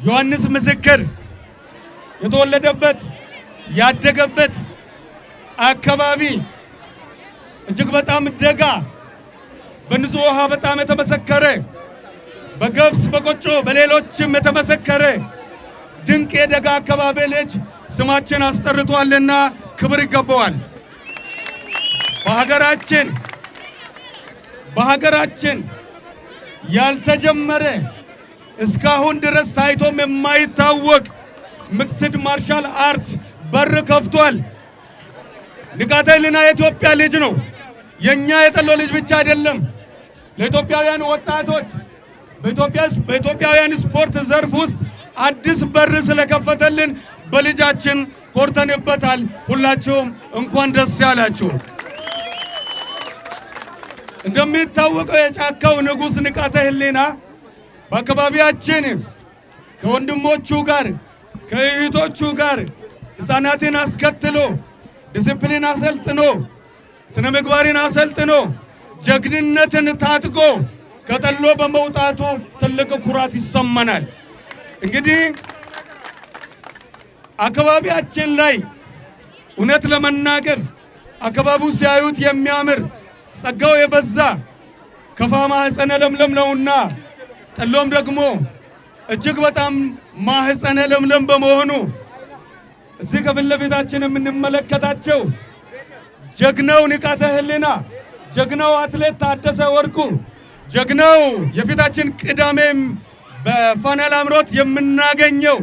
ዮሐንስ ምስክር የተወለደበት ያደገበት አካባቢ እጅግ በጣም ደጋ፣ በንጹህ ውሃ በጣም የተመሰከረ፣ በገብስ፣ በቆጮ፣ በሌሎችም የተመሰከረ ድንቅ የደጋ አካባቢ ልጅ ስማችን አስጠርቷልና ክብር ይገባዋል። በሀገራችን ያልተጀመረ፣ እስካሁን ድረስ ታይቶም የማይታወቅ mixed martial art በር ከፍቷል። ንቃተ ህሊና የኢትዮጵያ ልጅ ነው። የኛ የጠሎ ልጅ ብቻ አይደለም። ለኢትዮጵያውያን ወጣቶች በኢትዮጵያውያን ስፖርት ዘርፍ ውስጥ አዲስ በር ስለከፈተልን በልጃችን ኮርተንበታል። ሁላችሁም እንኳን ደስ ያላችሁ። እንደሚታወቀው የጫካው ንጉሥ ንቃተ ህሊና በአካባቢያችን ከወንድሞቹ ጋር፣ ከእህቶቹ ጋር ሕፃናትን አስከትሎ፣ ዲስፕሊን አሰልጥኖ፣ ስነ ምግባርን አሰልጥኖ፣ ጀግንነትን ታጥቆ ከጠሎ በመውጣቱ ትልቅ ኩራት ይሰማናል። እንግዲህ አካባቢያችን ላይ እውነት ለመናገር አካባቢው ሲያዩት የሚያምር፣ ጸጋው የበዛ፣ ከፋ ማህፀነ ለምለም ነውና ጠሎም ደግሞ እጅግ በጣም ማህፀነ ለምለም በመሆኑ እዚህ ከፊት ለፊታችን የምንመለከታቸው ጀግናው ንቃተ ህሊና፣ ጀግናው አትሌት ታደሰ ወርቁ፣ ጀግናው የፊታችን ቅዳሜም በፋና ላምሮት የምናገኘው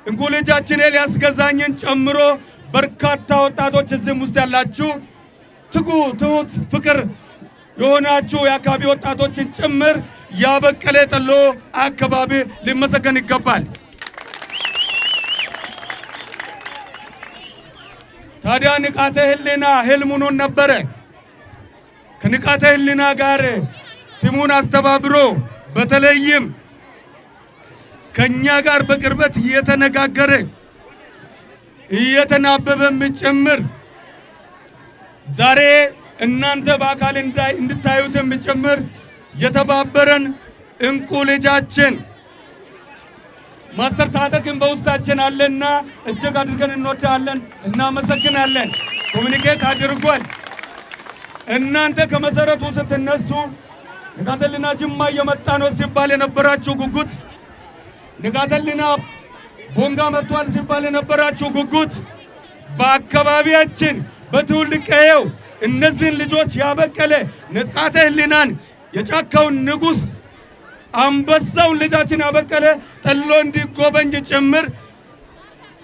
እንቁ ልጃችን ኤልያስ ገዛኝን ጨምሮ በርካታ ወጣቶች እዚህም ውስጥ ያላችሁ ትጉ፣ ትሁት፣ ፍቅር የሆናችሁ የአካባቢ ወጣቶችን ጭምር ያበቀለ ጠሎ አካባቢ ሊመሰገን ይገባል። ታዲያ ንቃተ ህሊና ህልም ሆኖ ነበረ። ከንቃተ ህሊና ጋር team ኡን አስተባብሮ፣ በተለይም ከኛ ጋር በቅርበት እየተነጋገረ፣ እየተናበበም ጭምር ዛሬ እናንተ በአካል እንድታዩትም ጭምር የተባበረን እንቁ ልጃችን ማስተር ታጠቅን በውስጣችን አለና እጅግ አድርገን እንወዳለን፣ እናመሰግናለን። Communicate አድርጓል። እናንተ ከመሰረቱ ስትነሱ ንቃተ ህሊና ጅማ እየመጣ ነው ሲባል የነበራችሁ ጉጉት፣ ንቃተ ህሊና ቦንጋ መጥቷል ሲባል የነበራችሁ ጉጉት፣ በአካባቢያችን በትውልድ ቀየው እነዚህን ልጆች ያበቀለ ንቃተ ህሊናን፣ የጫካውን ንጉሥ አንበሳውን ልጃችን ያበቀለ ጠሎ እንዲጎበኝ ጭምር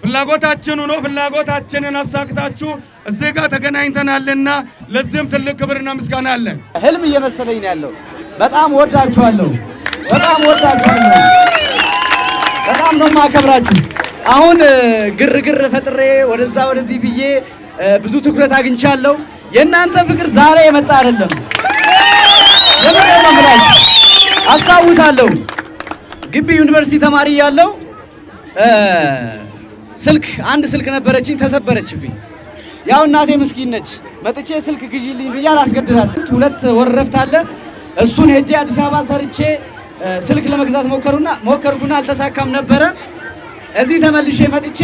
ፍላጎታችን ሆኖ ፍላጎታችንን አሳክታችሁ እዚህ ጋር ተገናኝተናልና ለዚህም ትልቅ ክብርና ምስጋና አለን። ህልም እየመሰለኝ ነው ያለው። በጣም ወዳችኋለሁ። በጣም ወዳችኋለሁ። በጣም ነው የማከብራችሁ። አሁን ግርግር ፈጥሬ ወደዛ ወደዚህ ብዬ ብዙ ትኩረት አግኝቻለሁ። የእናንተ ፍቅር ዛሬ የመጣ አይደለም። የምሬን ነው የምላችሁ። አስታውሳለሁ ግቢ ዩኒቨርሲቲ ተማሪ እያለሁ ስልክ፣ አንድ ስልክ ነበረችኝ፣ ተሰበረችብኝ። ያው እናቴ ምስኪን ነች። መጥቼ ስልክ ግዢልኝ ብዬ አላስገድዳትም። 2 ወር ረፍት አለ። እሱን ሄጄ አዲስ አበባ ሰርቼ ስልክ ለመግዛት ሞከርኩና አልተሳካም ነበረ። እዚህ ተመልሼ መጥቼ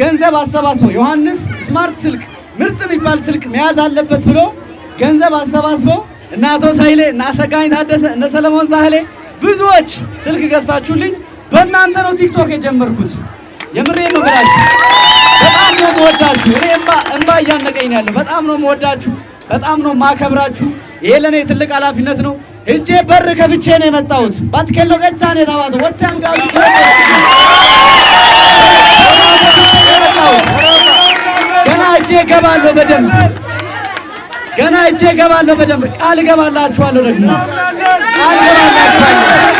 ገንዘብ አሰባስበው ዮሐንስ smart ስልክ፣ ምርጥ የሚባል ስልክ መያዝ አለበት ብሎ ገንዘብ አሰባስበው እነ አቶ ሳይሌ፣ እነ አሰጋኝ ታደሰ፣ እነ ሰለሞን ሳህሌ ብዙዎች ስልክ ገዝታችሁልኝ በእናንተ ነው ቲክቶክ የጀመርኩት። የምሬን ነው የምላችሁ። በጣም ነው የምወዳችሁ። እኔ እምባ እምባ እያነቀኝ ነው ያለው። በጣም ነው የምወዳችሁ። በጣም ነው የማከብራችሁ። ይሄ ለእኔ ትልቅ ኃላፊነት ነው። ሄጄ በር ከፍቼ ነው የመጣሁት። ባትከሎ ቀጫ ነው የታባቱ ወጣም ጋር ገና እጄ እገባለሁ በደንብ፣ ገና እጄ እገባለሁ በደንብ። ቃል እገባላችኋለሁ፣ ደግሞ ቃል እገባላችኋለሁ።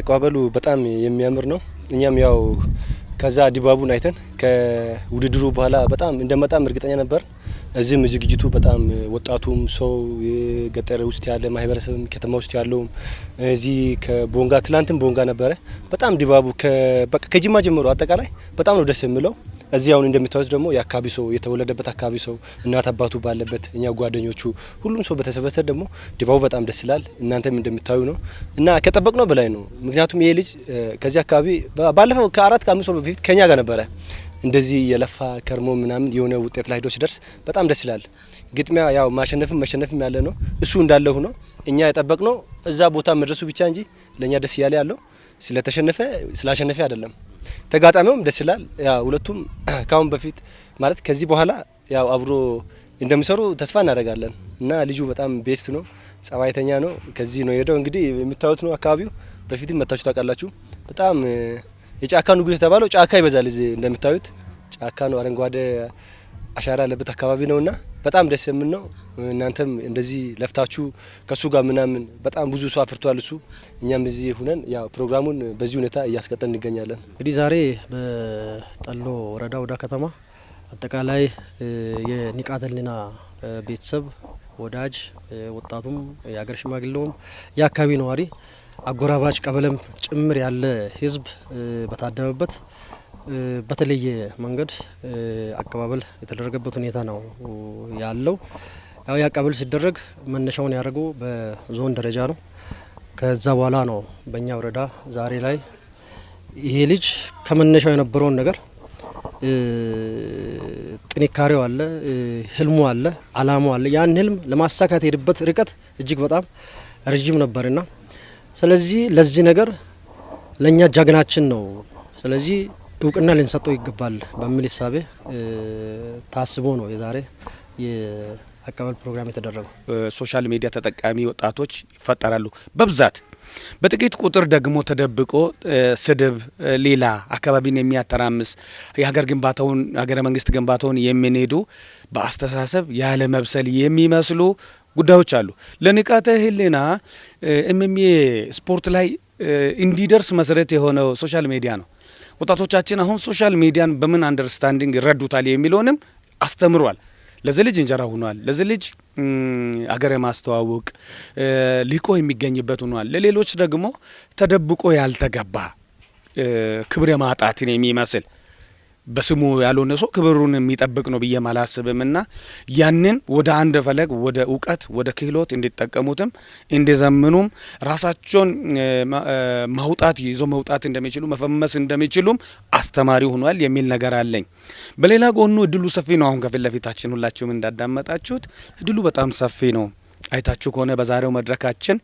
አቀባበሉ በጣም የሚያምር ነው። እኛም ያው ከዛ ድባቡን አይተን ከውድድሩ በኋላ በጣም እንደመጣም እርግጠኛ ነበር። እዚህም ዝግጅቱ በጣም ወጣቱም ሰው ገጠር ውስጥ ያለ ማህበረሰብም ከተማ ውስጥ ያለውም እዚህ ከቦንጋ፣ ትላንትም ቦንጋ ነበረ። በጣም ድባቡ ከጅማ ጀምሮ አጠቃላይ በጣም ነው ደስ የሚለው። እዚህ አሁን እንደምታዩት ደግሞ የአካባቢ ሰው፣ የተወለደበት አካባቢ ሰው፣ እናት አባቱ ባለበት፣ እኛ ጓደኞቹ፣ ሁሉም ሰው በተሰበሰበ ደግሞ ድባቡ በጣም ደስ ይላል። እናንተም እንደምታዩ ነው እና ከጠበቅነው በላይ ነው። ምክንያቱም ይሄ ልጅ ከዚህ አካባቢ ባለፈው ከ4 ከ5 ወር በፊት ከኛ ጋር ነበረ። እንደዚህ የለፋ ከርሞ ምናምን የሆነ ውጤት ላይ ሄዶ ሲደርስ በጣም ደስ ይላል። ግጥሚያ ያው ማሸነፍም መሸነፍም ያለ ነው። እሱ እንዳለ ሆኖ እኛ የጠበቅነው እዛ ቦታ መድረሱ ብቻ እንጂ ለእኛ ደስ እያለ ያለው ስለተሸነፈ ስላሸነፈ አይደለም። ተጋጣሚውም ደስ ይላል። ያው ሁለቱም ካሁን በፊት ማለት ከዚህ በኋላ ያው አብሮ እንደሚሰሩ ተስፋ እናደርጋለን እና ልጁ በጣም best ነው፣ ጸባይተኛ ነው። ከዚህ ነው የሄደው። እንግዲህ የምታዩት ነው አካባቢው። በፊትም መታችሁ ታውቃላችሁ። በጣም የጫካ ንጉስ የተባለው ጫካ ይበዛል። እዚህ እንደምታዩት ጫካ ነው፣ አረንጓዴ አሻራ ያለበት አካባቢ ነውና በጣም ደስ የሚል ነው። እናንተም እንደዚህ ለፍታችሁ ከሱ ጋር ምናምን በጣም ብዙ ሰው አፍርቷል እሱ። እኛም እዚህ ሁነን ያው ፕሮግራሙን በዚህ ሁኔታ እያስቀጠልን እንገኛለን። እንግዲህ ዛሬ በጠሎ ወረዳ ወዳ ከተማ አጠቃላይ የንቃተ ህሊና ቤተሰብ፣ ወዳጅ፣ ወጣቱም፣ የሀገር ሽማግሌውም፣ የአካባቢ ነዋሪ፣ አጎራባች ቀበሌም ጭምር ያለ ህዝብ በታደመበት በተለየ መንገድ አቀባበል የተደረገበት ሁኔታ ነው ያለው። ያው የአቀባበል ሲደረግ መነሻውን ያደረገው በዞን ደረጃ ነው። ከዛ በኋላ ነው በእኛ ወረዳ ዛሬ ላይ ይሄ ልጅ ከመነሻው የነበረውን ነገር፣ ጥንካሬው አለ፣ ህልሙ አለ፣ አላማው አለ። ያን ህልም ለማሳካት የሄደበት ርቀት እጅግ በጣም ረጅም ነበርና ስለዚህ ለዚህ ነገር ለእኛ ጀግናችን ነው። ስለዚህ እውቅና ልንሰጠው ይገባል በሚል እሳቤ ታስቦ ነው የዛሬ የአቀባበል ፕሮግራም የተደረገው። Social media ተጠቃሚ ወጣቶች ይፈጠራሉ በብዛት። በጥቂት ቁጥር ደግሞ ተደብቆ ስድብ፣ ሌላ አካባቢን የሚያተራምስ፣ የሀገር ግንባታውን፣ ሀገረ መንግስት ግንባታውን የሚንዱ፣ በአስተሳሰብ ያለ መብሰል የሚመስሉ ጉዳዮች አሉ። ለንቃተ ህሊና MMA ስፖርት ላይ እንዲደርስ መሰረት የሆነው social media ነው። ወጣቶቻችን አሁን social media ን በምን understanding ይረዱታል የሚለውንም አስተምሯል። ለዚህ ልጅ እንጀራ ሆኗል። ለዚህ ልጅ አገር የማስተዋወቅ ሊቆ የሚገኝበት ሆኗል። ለሌሎች ደግሞ ተደብቆ ያልተገባ ክብር የማጣትን የሚመስል፣ በስሙ ያልሆነ ሰው ክብሩን የሚጠብቅ ነው ብዬ አላስብም እና ያንን ወደ አንድ ፈለግ፣ ወደ እውቀት፣ ወደ ክህሎት እንዲጠቀሙትም እንዲዘምኑም፣ ራሳቸውን ማውጣት ይዞ መውጣት እንደሚችሉ፣ መፈመስ እንደሚችሉም አስተማሪ ሆኗል የሚል ነገር አለኝ። በሌላ ጎኑ እድሉ ሰፊ ነው። አሁን ከፊት ለፊታችን ሁላችሁም እንዳዳመጣችሁት እድሉ በጣም ሰፊ ነው። አይታችሁ ከሆነ በዛሬው መድረካችን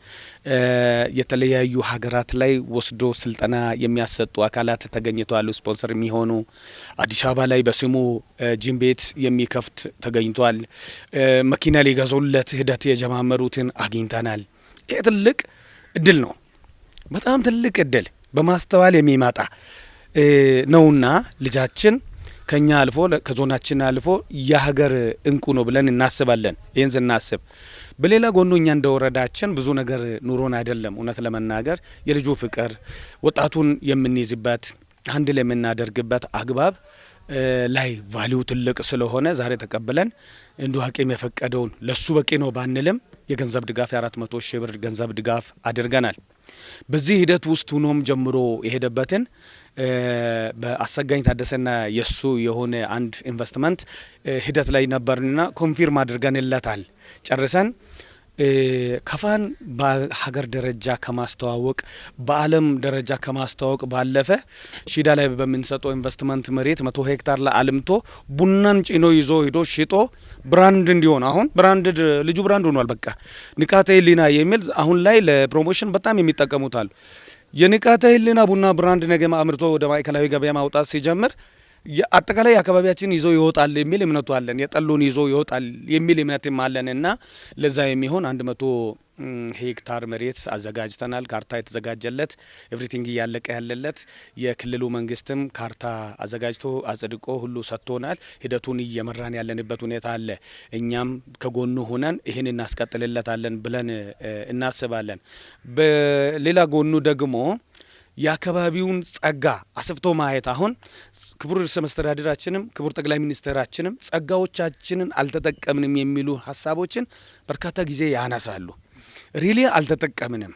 የተለያዩ ሀገራት ላይ ወስዶ ስልጠና የሚያሰጡ አካላት ተገኝተዋል። ስፖንሰር የሚሆኑ፣ አዲስ አበባ ላይ በስሙ ጂም ቤት የሚከፍት ተገኝቷል። መኪና ሊገዙለት ሂደት የጀማመሩትን አግኝተናል። ይህ ትልቅ እድል ነው። በጣም ትልቅ እድል በማስተዋል የሚመጣ ነውና ልጃችን ከኛ አልፎ፣ ከዞናችን አልፎ የሀገር እንቁ ነው ብለን እናስባለን። ይህን ስናስብ በሌላ ጎኑ እኛ እንደ ወረዳችን ብዙ ነገር ኑሮን አይደለም። እውነት ለመናገር የልጁ ፍቅር፣ ወጣቱን የምንይዝበት፣ አንድ ላይ የምናደርግበት አግባብ ላይ value ትልቅ ስለሆነ ዛሬ ተቀብለን እንዱ አቅም የፈቀደውን ለሱ በቂ ነው ባንልም የገንዘብ ድጋፍ የ400 ሺህ ብር ገንዘብ ድጋፍ አድርገናል። በዚህ ሂደት ውስጥ ሆኖም ጀምሮ የሄደበትን በአሰጋኝ ታደሰና የሱ የሆነ አንድ ኢንቨስትመንት ሂደት ላይ ነበርንና confirm አድርገንለታል ጨርሰን። ከፋን በሀገር ደረጃ ከማስተዋወቅ፣ በዓለም ደረጃ ከማስተዋወቅ ባለፈ ሺዳ ላይ በምንሰጠው ኢንቨስትመንት መሬት 100 ሄክታር ላይ አልምቶ ቡናን ጭኖ ይዞ ሂዶ ሽጦ brand እንዲሆን፣ አሁን brand ልጁ brand ሆኗል። በቃ ንቃተ ህሊና የሚል አሁን ላይ ለ promotion በጣም የሚጠቀሙት አሉ። የንቃተ ህሊና ቡና brand ነገ አምርቶ ወደ ማዕከላዊ ገበያ ማውጣት ሲጀምር አጠቃላይ አካባቢያችን ይዞ ይወጣል የሚል እምነቱ አለን። የጠሎን ይዞ ይወጣል የሚል እምነትም አለን እና ለዛ የሚሆን 100 ሄክታር መሬት አዘጋጅተናል። ካርታ የተዘጋጀለት፣ everything እያለቀ ያለለት፣ የክልሉ መንግስትም ካርታ አዘጋጅቶ አጽድቆ ሁሉ ሰጥቶናል። ሂደቱን እየመራን ያለንበት ሁኔታ አለ። እኛም ከጎኑ ሆነን ይህን እናስቀጥልለታለን ብለን እናስባለን። በሌላ ጎኑ ደግሞ የአካባቢውን ጸጋ አስፍቶ ማየት፣ አሁን ክቡር ርዕሰ መስተዳድራችንም ክቡር ጠቅላይ ሚኒስትራችንም ጸጋዎቻችንን አልተጠቀምንም የሚሉ ሀሳቦችን በርካታ ጊዜ ያነሳሉ። Really አልተጠቀምንም።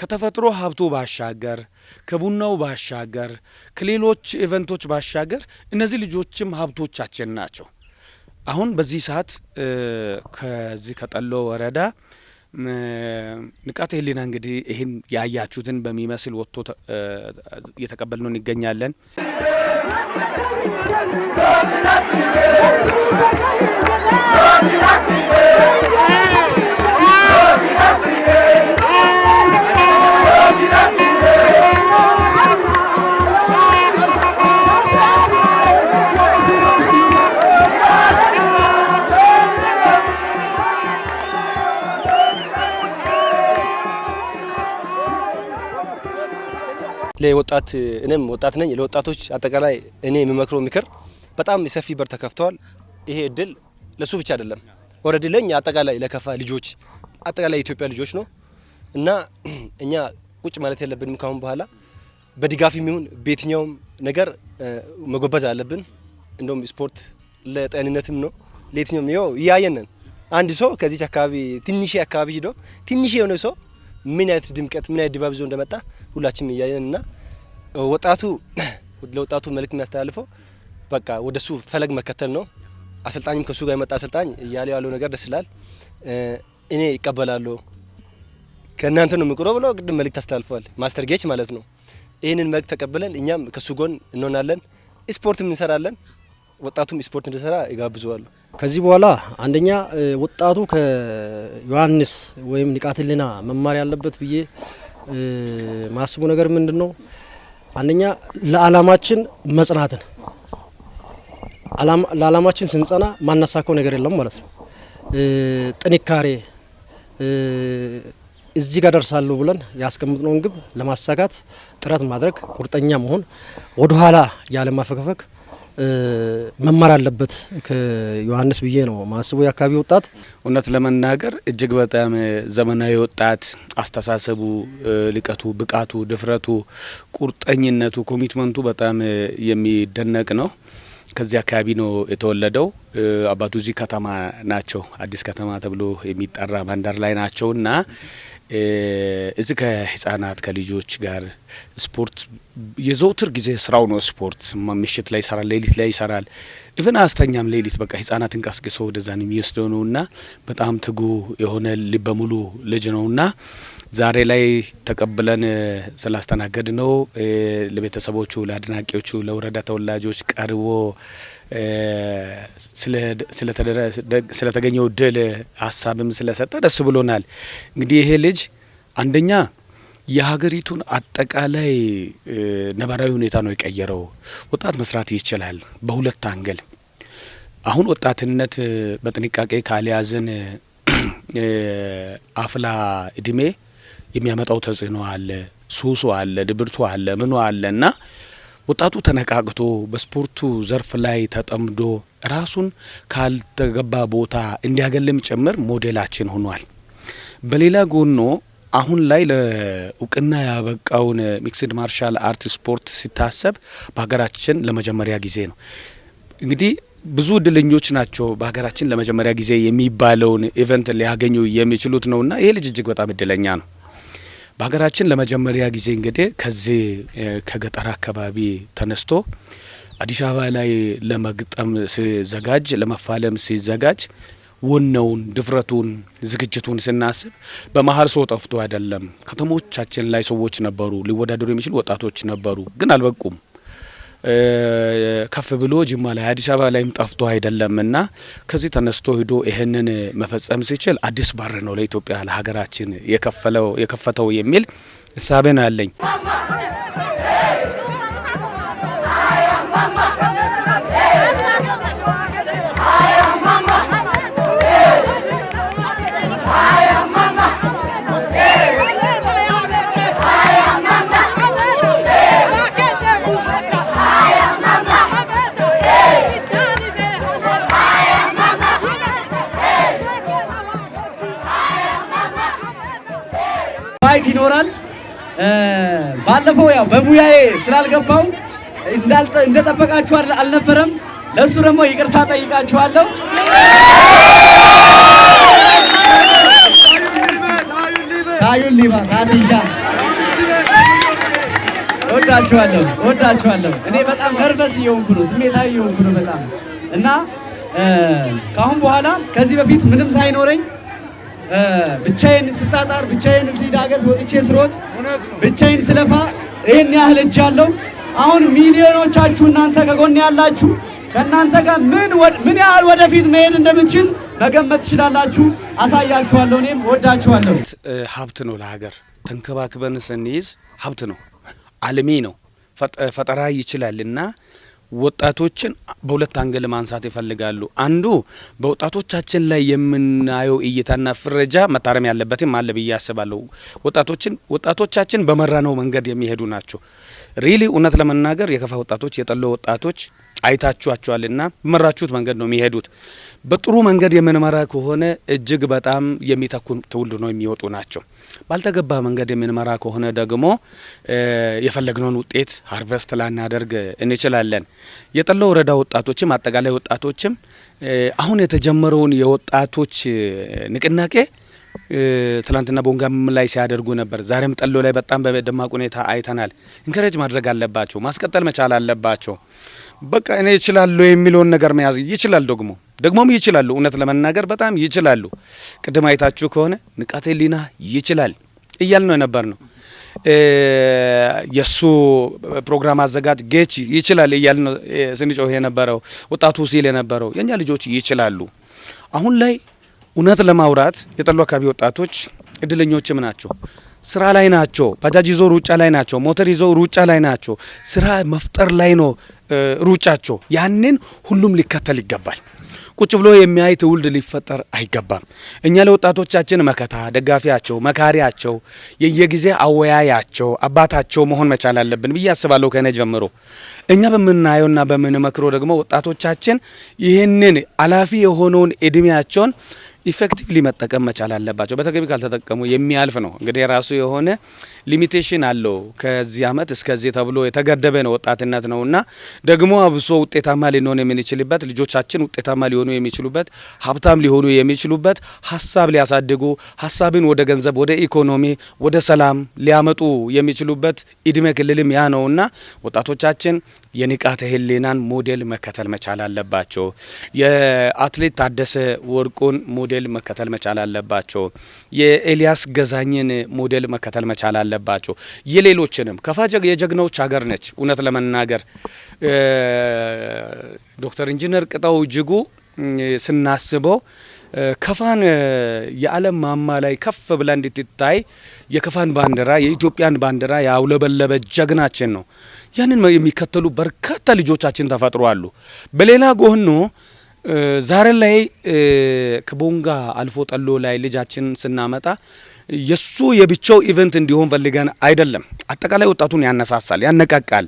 ከተፈጥሮ ሀብቱ ባሻገር፣ ከቡናው ባሻገር፣ ከሌሎች event ኦች ባሻገር እነዚህ ልጆችም ሀብቶቻችን ናቸው። አሁን በዚህ ሰዓት ከዚህ ከጠሎ ወረዳ ንቃተ ህሊና እንግዲህ ይህን ያያችሁትን በሚመስል ወጥቶ እየተቀበልነው እንገኛለን። ለወጣት፣ እኔም ወጣት ነኝ። ለወጣቶች አጠቃላይ እኔ የምመክረው ምክር በጣም ሰፊ በር ተከፍተዋል። ይሄ እድል ለሱ ብቻ አይደለም፣ already ለኛ አጠቃላይ ለከፋ ልጆች፣ አጠቃላይ የኢትዮጵያ ልጆች ነው እና እኛ ቁጭ ማለት የለብንም። ካሁን በኋላ በድጋፍ የሚሆን በየትኛውም ነገር መጎበዝ አለብን። እንደውም ስፖርት ለጤንነትም ነው፣ ለየትኛውም። ይኸው እያየን ነን። አንድ ሰው ከዚች አካባቢ ትንሽ አካባቢ ሂዶ ትንሽ የሆነ ሰው ምን አይነት ድምቀት፣ ምን አይነት ድባብ ይዞ እንደመጣ ሁላችንም እያየን እና ለወጣቱ መልእክት የሚያስተላልፈው በቃ ወደሱ ፈለግ መከተል ነው። አሰልጣኝም ከሱ ጋር የመጣ አሰልጣኝ እያለ ያለው ነገር ደስ ይላል። እኔ ይቀበላለሁ፣ ከእናንተ ነው የምቅረው ብሎ ቅድም መልእክት አስተላልፈዋል። ማስተር ጌች ማለት ነው። ይህንን መልእክት ተቀብለን እኛም ከሱ ጎን እንሆናለን። ስፖርትም እንሰራለን። ወጣቱም ስፖርት እንዲሰራ ይጋብዘዋሉ። ከዚህ በኋላ አንደኛ ወጣቱ ከዮሐንስ ወይም ንቃተ ህሊና መማር ያለበት ብዬ ማስቡ ነገር ምንድን ነው? አንደኛ ለአላማችን መጽናትን፣ ለአላማችን ስንጸና ማናሳካው ነገር የለም ማለት ነው። ጥንካሬ፣ እዚህ ጋር ደርሳለሁ ብለን ያስቀምጥነውን ግብ ለማሳካት ጥረት ማድረግ፣ ቁርጠኛ መሆን፣ ወደ ኋላ ያለ ማፈግፈግ መማር አለበት ከዮሐንስ ብዬ ነው ማስበው የአካባቢ ወጣት። እውነት ለመናገር እጅግ በጣም ዘመናዊ ወጣት፣ አስተሳሰቡ፣ ልቀቱ፣ ብቃቱ፣ ድፍረቱ፣ ቁርጠኝነቱ፣ commitment ኡ በጣም የሚደነቅ ነው። ከዚህ አካባቢ ነው የተወለደው። አባቱ እዚህ ከተማ ናቸው፣ አዲስ ከተማ ተብሎ የሚጠራ መንደር ላይ ናቸው እና እዚህ ከህጻናት ከልጆች ጋር ስፖርት የዘውትር ጊዜ ስራው ነው። ስፖርት ምሽት ላይ ይሰራል፣ ሌሊት ላይ ይሰራል። Even አያስተኛም ሌሊት፣ በቃ ህጻናትን ቀስቅሶ ወደዛ ነው የሚወስደው ነውና በጣም ትጉ የሆነ ልበ ሙሉ ልጅ ነውና ዛሬ ላይ ተቀብለን ስላስተናገድ ነው ለቤተሰቦቹ፣ ለአድናቂዎቹ፣ ለወረዳ ተወላጆች ቀርቦ ስለተገኘው ድል ሀሳብም ስለሰጠ ደስ ብሎናል። እንግዲህ ይሄ ልጅ አንደኛ የሀገሪቱን አጠቃላይ ነባራዊ ሁኔታ ነው የቀየረው። ወጣት መስራት ይችላል በሁለት angle። አሁን ወጣትነት በጥንቃቄ ካልያዝን አፍላ እድሜ የሚያመጣው ተጽዕኖ አለ፣ ሱሱ አለ፣ ድብርቱ አለ፣ ምኑ አለ እና ወጣቱ ተነቃቅቶ በስፖርቱ ዘርፍ ላይ ተጠምዶ ራሱን ካልተገባ ቦታ እንዲያገልም ጭምር ሞዴላችን ሆኗል። በሌላ ጎኖ አሁን ላይ ለእውቅና ያበቃውን mixed martial art ስፖርት ሲታሰብ በሀገራችን ለመጀመሪያ ጊዜ ነው። እንግዲህ ብዙ እድለኞች ናቸው በሀገራችን ለመጀመሪያ ጊዜ የሚባለውን event ሊያገኙ የሚችሉት ነውና ይሄ ልጅ እጅግ በጣም እድለኛ ነው። በሀገራችን ለመጀመሪያ ጊዜ እንግዲህ ከዚህ ከገጠር አካባቢ ተነስቶ አዲስ አበባ ላይ ለመግጠም ሲዘጋጅ፣ ለመፋለም ሲዘጋጅ፣ ወኔውን፣ ድፍረቱን፣ ዝግጅቱን ስናስብ በመሀል ሰው ጠፍቶ አይደለም። ከተሞቻችን ላይ ሰዎች ነበሩ፣ ሊወዳደሩ የሚችሉ ወጣቶች ነበሩ፣ ግን አልበቁም። ከፍ ብሎ ጅማ ላይ፣ አዲስ አበባ ላይም ጠፍቶ አይደለም እና ከዚህ ተነስቶ ሂዶ ይህንን መፈጸም ሲችል አዲስ በር ነው ለኢትዮጵያ፣ ለሀገራችን የከፈለው የከፈተው የሚል እሳቤ ነው ያለኝ። Fight ይኖራል። ባለፈው ያው በሙያዬ ስላልገባው እንደጠበቃችሁ አልነበረም። ለእሱ ደግሞ ይቅርታ ጠይቃችኋለሁ። ታዩን ሊባ ታዲሻ፣ እወዳችኋለሁ፣ እወዳችኋለሁ። እኔ በጣም nervous እየሆንኩ ነው፣ ስሜታዊ እየሆንኩ ነው በጣም። እና ከአሁን በኋላ ከዚህ በፊት ምንም ሳይኖረኝ ብቻዬን ስጣጣር፣ ብቻዬን እዚህ ዳገት ወጥቼ ስሮጥ፣ ብቻዬን ስለፋ ይህን ያህል እጅ አለው። አሁን ሚሊዮኖቻችሁ እናንተ ከጎን ያላችሁ፣ ከእናንተ ጋር ምን ያህል ወደፊት መሄድ እንደምችል መገመት ትችላላችሁ። አሳያችኋለሁ። እኔም ወዳችኋለሁ። ሀብት ነው ለሀገር፣ ተንከባክበን ስንይዝ ሀብት ነው፣ አልሚ ነው፣ ፈጠራ ይችላል እና ወጣቶችን በሁለት angle ማንሳት ይፈልጋሉ። አንዱ በወጣቶቻችን ላይ የምናየው እይታና ፍረጃ መታረም ያለበትም አለ ብዬ አስባለሁ። ወጣቶቻችን በመራነው መንገድ የሚሄዱ ናቸው። Really እውነት ለመናገር የከፋ ወጣቶች፣ የጠሎ ወጣቶች አይታችኋቸዋልና በመራችሁት መንገድ ነው የሚሄዱት። በጥሩ መንገድ የምንመራ ከሆነ እጅግ በጣም የሚተኩ ትውልድ ነው የሚወጡ ናቸው። ባልተገባ መንገድ የምንመራ ከሆነ ደግሞ የፈለግነውን ውጤት harvest ላናደርግ እንችላለን። የጠሎ ወረዳ ወጣቶችም አጠቃላይ ወጣቶችም አሁን የተጀመረውን የወጣቶች ንቅናቄ ትላንትና ቦንጋም ላይ ሲያደርጉ ነበር። ዛሬም ጠሎ ላይ በጣም በደማቅ ሁኔታ አይተናል። Encourage ማድረግ አለባቸው፣ ማስቀጠል መቻል አለባቸው። በቃ እኔ እችላለሁ የሚለውን ነገር መያዝ ይችላል። ደግሞም ይችላሉ። እውነት ለመናገር በጣም ይችላሉ። ቅድም አይታችሁ ከሆነ ንቃተ ህሊና ይችላል እያል ነው የነበር ነው። የሱ ፕሮግራም አዘጋጅ ጌች ይችላል እያል ነው ስንጮህ የነበረው፣ ወጣቱ ሲል የነበረው የእኛ ልጆች ይችላሉ። አሁን ላይ እውነት ለማውራት የጠሎ አካባቢ ወጣቶች እድለኞችም ናቸው። ስራ ላይ ናቸው። ባጃጅ ይዞ ሩጫ ላይ ናቸው። ሞተር ይዞ ሩጫ ላይ ናቸው። ስራ መፍጠር ላይ ነው ሩጫቸው። ያንን ሁሉም ሊከተል ይገባል። ቁጭ ብሎ የሚያይ ትውልድ ሊፈጠር አይገባም። እኛ ለወጣቶቻችን መከታ፣ ደጋፊያቸው፣ መካሪያቸው፣ የየጊዜ አወያያቸው፣ አባታቸው መሆን መቻል አለብን ብዬ አስባለሁ። ከእኔ ጀምሮ እኛ በምናየውና በምንመክረው ደግሞ ወጣቶቻችን ይህንን አላፊ የሆነውን እድሜያቸውን effectively መጠቀም መቻል አለባቸው። በተገቢ ካልተጠቀሙ የሚያልፍ ነው። እንግዲህ የራሱ የሆነ limitation አለው። ከዚህ አመት እስከዚህ ተብሎ የተገደበ ነው፣ ወጣትነት ነውና ደግሞ አብሶ ውጤታማ ሊሆን የምንችልበት፣ ልጆቻችን ውጤታማ ሊሆኑ የሚችሉበት፣ ሀብታም ሊሆኑ የሚችሉበት፣ ሀሳብ ሊያሳድጉ፣ ሀሳብን ወደ ገንዘብ፣ ወደ ኢኮኖሚ፣ ወደ ሰላም ሊያመጡ የሚችሉበት እድሜ ክልልም ያ ነውና ወጣቶቻችን የንቃተ ህሊናን ሞዴል መከተል መቻል አለባቸው። የአትሌት ታደሰ ወርቁን ሞዴል መከተል መቻል አለባቸው። የኤልያስ ገዛኝን ሞዴል መከተል መቻል አለባቸው። የሌሎችንም፣ ከፋ የጀግናዎች ሀገር ነች። እውነት ለመናገር ዶክተር ኢንጂነር ቅጣው እጅጉ ስናስበው ከፋን የዓለም ማማ ላይ ከፍ ብላ እንድትታይ የከፋን ባንዲራ፣ የኢትዮጵያን ባንዲራ ያውለበለበ ጀግናችን ነው። ያንን የሚከተሉ በርካታ ልጆቻችን ተፈጥሮ አሉ። በሌላ ጎኑ ዛሬ ላይ ከቦንጋ አልፎ ጠሎ ላይ ልጃችን ስናመጣ የሱ የብቻው event እንዲሆን ፈልገን አይደለም። አጠቃላይ ወጣቱን ያነሳሳል፣ ያነቃቃል።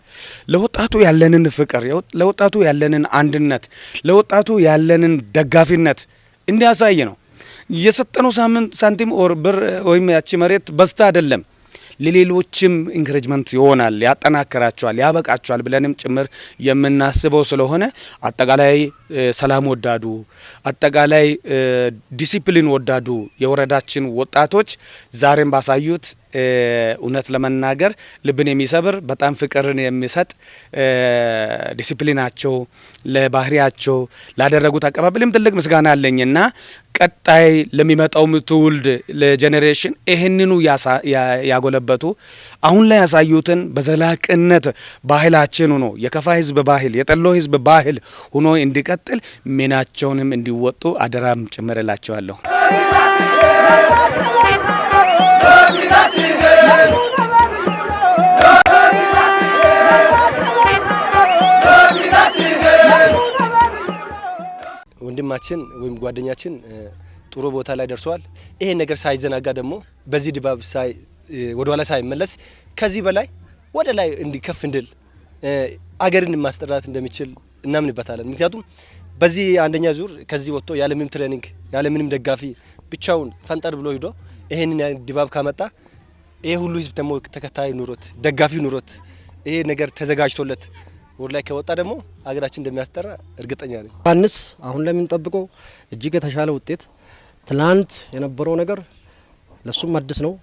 ለወጣቱ ያለንን ፍቅር፣ ለወጣቱ ያለንን አንድነት፣ ለወጣቱ ያለንን ደጋፊነት እንዲያሳይ ነው። የሰጠነው ሳንቲም or ብር ወይም ያቺ መሬት በዝታ አይደለም፣ ለሌሎችም encouragement ይሆናል፣ ያጠናክራቸዋል፣ ያበቃቸዋል ብለንም ጭምር የምናስበው ስለሆነ አጠቃላይ ሰላም ወዳዱ፣ አጠቃላይ ዲሲፕሊን ወዳዱ የወረዳችን ወጣቶች ዛሬም ባሳዩት እውነት ለመናገር ልብን የሚሰብር፣ በጣም ፍቅርን የሚሰጥ ዲሲፕሊናቸው፣ ለባህሪያቸው ላደረጉት አቀባበልም ትልቅ ምስጋና አለኝና ቀጣይ ለሚመጣው ትውልድ ለ generation ይህንኑ ያጎለበቱ፣ አሁን ላይ ያሳዩትን በዘላቂነት ባህላችን ሆኖ፣ የከፋ ሕዝብ ባህል፣ የጠሎ ሕዝብ ባህል ሆኖ እንዲቀጥል ሚናቸውንም እንዲወጡ አደራም ጭምር እላቸዋለሁ። ወንድማችን ወይም ጓደኛችን ጥሩ ቦታ ላይ ደርሷል። ይሄ ነገር ሳይዘናጋ ደግሞ በዚህ ድባብ ሳይ ወደ ኋላ ሳይመለስ ከዚህ በላይ ወደ ላይ እንዲከፍ እንድል አገርን ማስጠራት እንደሚችል እናምንበታለን። ምክንያቱም በዚህ አንደኛ ዙር ከዚህ ወጥቶ ያለምንም training፣ ያለምንም ደጋፊ ብቻውን ፈንጠር ብሎ ሂዶ ይሄንን ድባብ ካመጣ፣ ይሄ ሁሉ ህዝብ ደግሞ ተከታይ ኑሮት፣ ደጋፊ ኑሮት፣ ይሄ ነገር ተዘጋጅቶለት ወደ ላይ ከወጣ ደግሞ ሀገራችን እንደሚያስጠራ እርግጠኛ ነኝ። ዮሐንስ አሁን ለምንጠብቀው እጅግ የተሻለ ውጤት፣ ትናንት የነበረው ነገር ለሱም አዲስ ነው።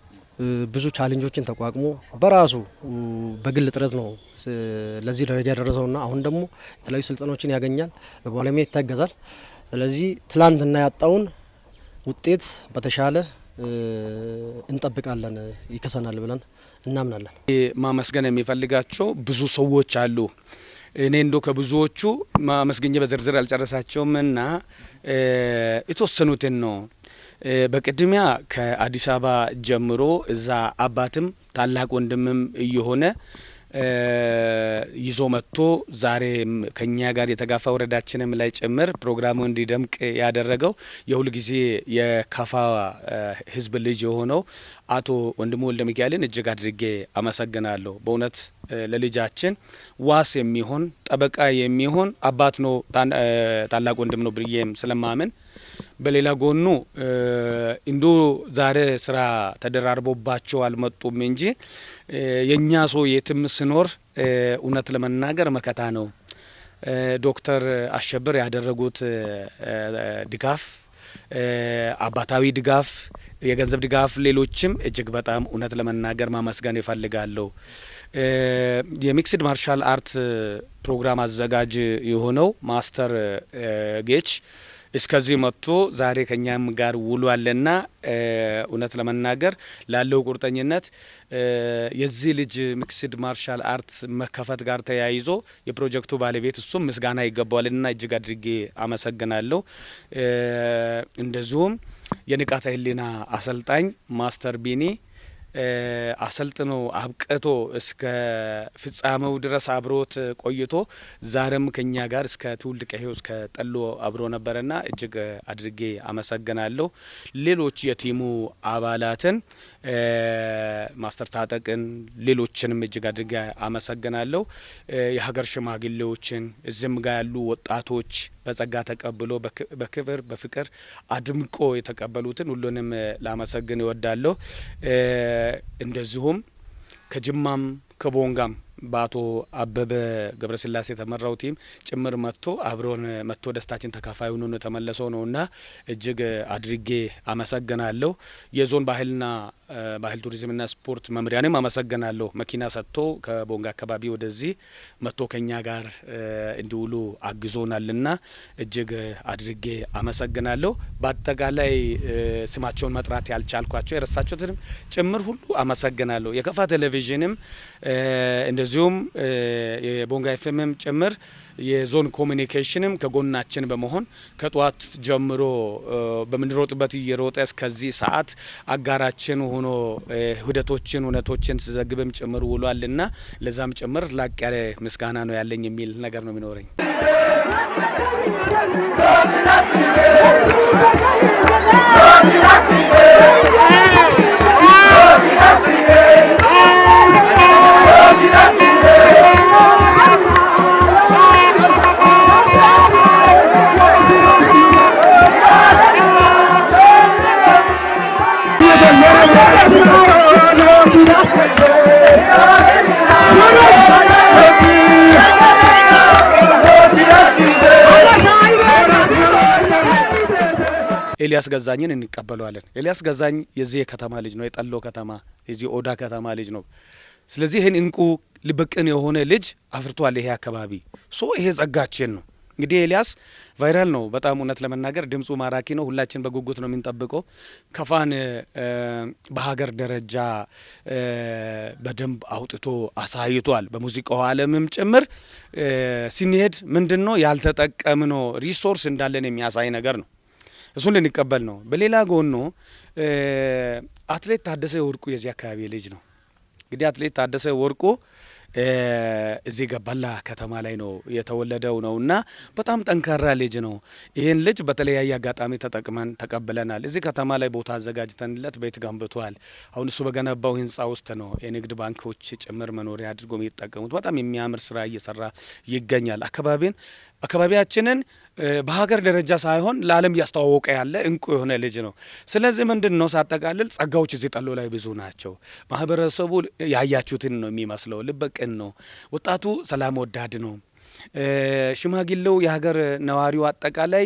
ብዙ challenge ኦችን ተቋቁሞ በራሱ በግል ጥረት ነው ለዚህ ደረጃ የደረሰውና አሁን ደግሞ የተለያዩ ስልጠናዎችን ያገኛል፣ በባለሙያ ይታገዛል። ስለዚህ ትላንትና ያጣውን ውጤት በተሻለ እንጠብቃለን፣ ይከሰናል ብለን እናምናለን። ማመስገን የሚፈልጋቸው ብዙ ሰዎች አሉ። እኔ እንዶ ከብዙዎቹ ማመስገኘ በዝርዝር አልጨረሳቸውም እና የተወሰኑትን ነው። በቅድሚያ ከአዲስ አበባ ጀምሮ እዛ አባትም ታላቅ ወንድምም እየሆነ ይዞ መጥቶ ዛሬም ከኛ ጋር የተጋፋ፣ ወረዳችንም ላይ ጭምር ፕሮግራሙ እንዲደምቅ ያደረገው የሁል ጊዜ የካፋ ሕዝብ ልጅ የሆነው አቶ ወንድሙ ወልደ ሚካኤልን እጅግ አድርጌ አመሰግናለሁ። በእውነት ለልጃችን ዋስ የሚሆን፣ ጠበቃ የሚሆን አባት ነው፣ ታላቅ ወንድም ነው ብዬም ስለማምን፣ በሌላ ጎኑ እንዶ ዛሬ ስራ ተደራርቦባቸው አልመጡም እንጂ የእኛ ሰው የትም ስኖር እውነት ለመናገር መከታ ነው። ዶክተር አሸብር ያደረጉት ድጋፍ፣ አባታዊ ድጋፍ፣ የገንዘብ ድጋፍ፣ ሌሎችም እጅግ በጣም እውነት ለመናገር ማመስገን ይፈልጋለሁ። የ mixed martial art ፕሮግራም አዘጋጅ የሆነው master ጌች እስከዚህ መጥቶ ዛሬ ከኛም ጋር ውሏልና እውነት ለመናገር ላለው ቁርጠኝነት የዚህ ልጅ mixed martial art መከፈት ጋር ተያይዞ የፕሮጀክቱ ባለቤት እሱም ምስጋና ይገባዋልና እጅግ አድርጌ አመሰግናለሁ። እንደዚሁም የንቃተ ህሊና አሰልጣኝ master ቢኒ አሰልጥኖ አብቅቶ እስከ ፍጻሜው ድረስ አብሮት ቆይቶ ዛሬም ከኛ ጋር እስከ ትውልድ ቀሄው እስከ ጠሎ አብሮ ነበረና እጅግ አድርጌ አመሰግናለሁ። ሌሎች የ team ኡ አባላትን master ታጠቅን፣ ሌሎችንም እጅግ አድርጌ አመሰግናለሁ። የሀገር ሽማግሌዎችን፣ እዚህም ጋር ያሉ ወጣቶች በጸጋ ተቀብሎ በክብር በፍቅር አድምቆ የተቀበሉትን ሁሉንም ላመሰግን እወዳለሁ። እንደዚሁም ከጅማም ከቦንጋም በአቶ አበበ ገብረስላሴ የተመራው team ጭምር መጥቶ አብሮን መጥቶ ደስታችን ተካፋይ ሆኖ ነው የተመለሰው ነውና እጅግ አድርጌ አመሰግናለሁ። የዞን ባህልና ባህል ቱሪዝምና ስፖርት መምሪያንም አመሰግናለሁ። መኪና ሰጥቶ ከቦንጋ አካባቢ ወደዚህ መጥቶ ከኛ ጋር እንዲውሉ አግዞናልና እጅግ አድርጌ አመሰግናለሁ። በአጠቃላይ ስማቸውን መጥራት ያልቻልኳቸው የረሳችሁትንም ጭምር ሁሉ አመሰግናለሁ። የከፋ ቴሌቪዥንም እንደዚሁም የቦንጋ ኤፍኤምም ጭምር የዞን ኮሚኒኬሽንም ከጎናችን በመሆን ከጠዋት ጀምሮ በምንሮጥበት እየሮጠ እስከዚህ ሰዓት አጋራችን ሆኖ ሂደቶችን እውነቶችን ሲዘግብም ጭምር ውሏልና ለዛም ጭምር ላቅ ያለ ምስጋና ነው ያለኝ የሚል ነገር ነው የሚኖረኝ። ኤልያስ ገዛኝን እንቀበለዋለን። ኤልያስ ገዛኝ የዚህ የከተማ ልጅ ነው፣ የጠሎ ከተማ የዚህ ኦዳ ከተማ ልጅ ነው። ስለዚህ ይህን እንቁ ልበ ቅን የሆነ ልጅ አፍርቷል ይሄ አካባቢ። So ይሄ ጸጋችን ነው። እንግዲህ ኤልያስ viral ነው በጣም፣ እውነት ለመናገር ድምፁ ማራኪ ነው። ሁላችን በጉጉት ነው የምንጠብቀው። ከፋን በሀገር ደረጃ በደንብ አውጥቶ አሳይቷል። በሙዚቃው ዓለምም ጭምር ስንሄድ ምንድን ነው ያልተጠቀምነው resource እንዳለን የሚያሳይ ነገር ነው። እሱን ልንቀበል ነው። በሌላ ጎኑ አትሌት ታደሰ ወርቁ የዚህ አካባቢ ልጅ ነው። እንግዲህ አትሌት ታደሰ ወርቁ እዚህ ገበላ ከተማ ላይ ነው የተወለደው ነውና በጣም ጠንካራ ልጅ ነው። ይህን ልጅ በተለያየ አጋጣሚ ተጠቅመን ተቀብለናል። እዚህ ከተማ ላይ ቦታ አዘጋጅተንለት ቤት ገንብቷል። አሁን እሱ በገነባው ህንፃ ውስጥ ነው የንግድ ባንኮች ጭምር መኖሪያ አድርጎ የሚጠቀሙት። በጣም የሚያምር ስራ እየሰራ ይገኛል። አካባቢያችንን በሀገር ደረጃ ሳይሆን ለዓለም እያስተዋወቀ ያለ እንቁ የሆነ ልጅ ነው። ስለዚህ ምንድን ነው ሳጠቃልል ጸጋዎች እዚህ ጠሎ ላይ ብዙ ናቸው። ማህበረሰቡ ያያችሁትን ነው የሚመስለው። ልበ ቅን ነው። ወጣቱ ሰላም ወዳድ ነው። ሽማግሌው፣ የሀገር ነዋሪው አጠቃላይ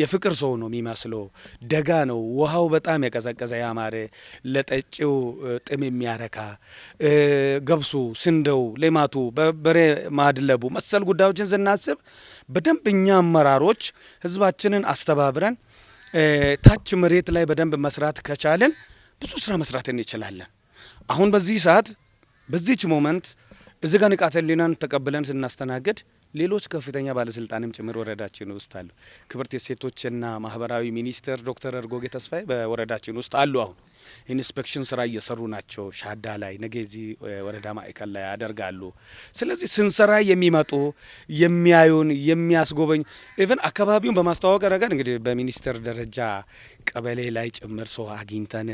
የፍቅር ሰው ነው የሚመስለው። ደጋ ነው። ውሃው በጣም የቀዘቀዘ፣ ያማረ፣ ለጠጪው ጥም የሚያረካ፣ ገብሱ፣ ስንዴው፣ ሌማቱ፣ በበሬ ማድለቡ መሰል ጉዳዮችን ስናስብ በደንብ እኛ አመራሮች ህዝባችንን አስተባብረን ታች መሬት ላይ በደንብ መስራት ከቻልን ብዙ ስራ መስራት እንችላለን። አሁን በዚህ ሰዓት፣ በዚች moment እዚህ ጋር ንቃተ ህሊናን ተቀብለን ስናስተናግድ ሌሎች ከፍተኛ ባለስልጣንም ጭምር ወረዳችን ውስጥ አሉ። ክብርት የሴቶችና ማህበራዊ ሚኒስትር ዶክተር እርጎጌ ተስፋዬ በወረዳችን ውስጥ አሉ። አሁን inspection ስራ እየሰሩ ናቸው። ሻዳ ላይ፣ ነገ እዚህ ወረዳ ማዕከል ላይ ያደርጋሉ። ስለዚህ ስንሰራ የሚመጡ፣ የሚያዩን፣ የሚያስጎበኝ፣ even አካባቢውን በማስተዋወቅ ረገድ እንግዲህ በሚኒስትር ደረጃ ቀበሌ ላይ ጭምር ሰው አግኝተን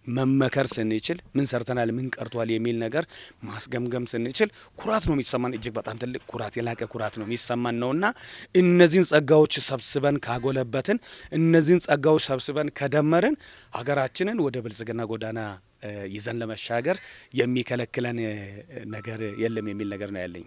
መመከር ስንችል፣ ምን ሰርተናል፣ ምን ቀርቷል የሚል ነገር ማስገምገም ስንችል ኩራት ነው የሚሰማን። እጅግ በጣም ትልቅ ኩራት፣ የላቀ ኩራት ነው የሚሰማን ነውና እነዚህን ጸጋዎች ሰብስበን ካጎለበትን፣ እነዚህን ጸጋዎች ሰብስበን ከደመርን ሀገራችንን ወደ ብልጽግና ጎዳና ይዘን ለመሻገር የሚከለክለን ነገር የለም የሚል ነገር ነው ያለኝ።